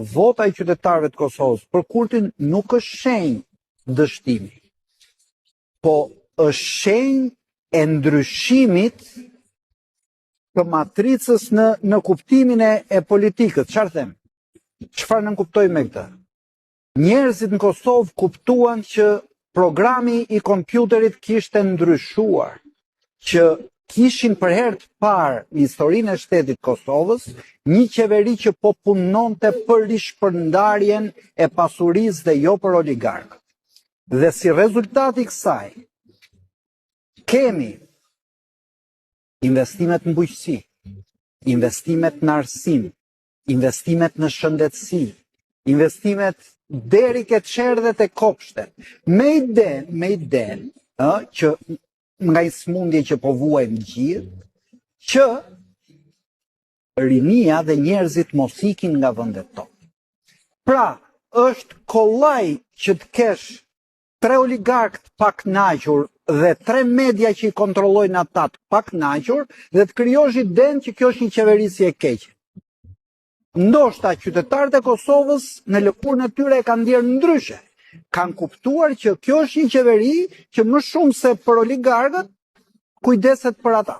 Vota e qytetarëve të Kosovës për Kurtin nuk është shenjë dështimi, po është shenjë e ndryshimit të matricës në në kuptimin e e politikës. Çfarë them? Çfarë nënkuptoj me këtë? Njerëzit në Kosovë kuptuan që programi i kompjuterit kishte ndryshuar, që kishin për herë të parë në historinë e shtetit të Kosovës një qeveri që po punonte për rishpërndarjen e pasurisë dhe jo për oligarkët. Dhe si rezultat i kësaj, kemi investimet në bujqësi, investimet në arsim, investimet në shëndetësi, investimet deri ke çerdhet e kopshtet, me iden, me iden, ë, që nga një sëmundje që po vuajmë gjithë, që rinia dhe njerëzit mos ikin nga vendet tona. Pra, është kollaj që të kesh tre oligarkë të pakënaqur dhe tre media që i kontrollojnë ata të pakënaqur dhe të krijosh idenë që kjo është një qeverisje e keqe. Ndoshta qytetarët e Kosovës në lëkurën e tyre e kanë ndjerë ndryshe. Kanë kuptuar që kjo është një qeveri që më shumë se për oligarkët kujdeset për ata.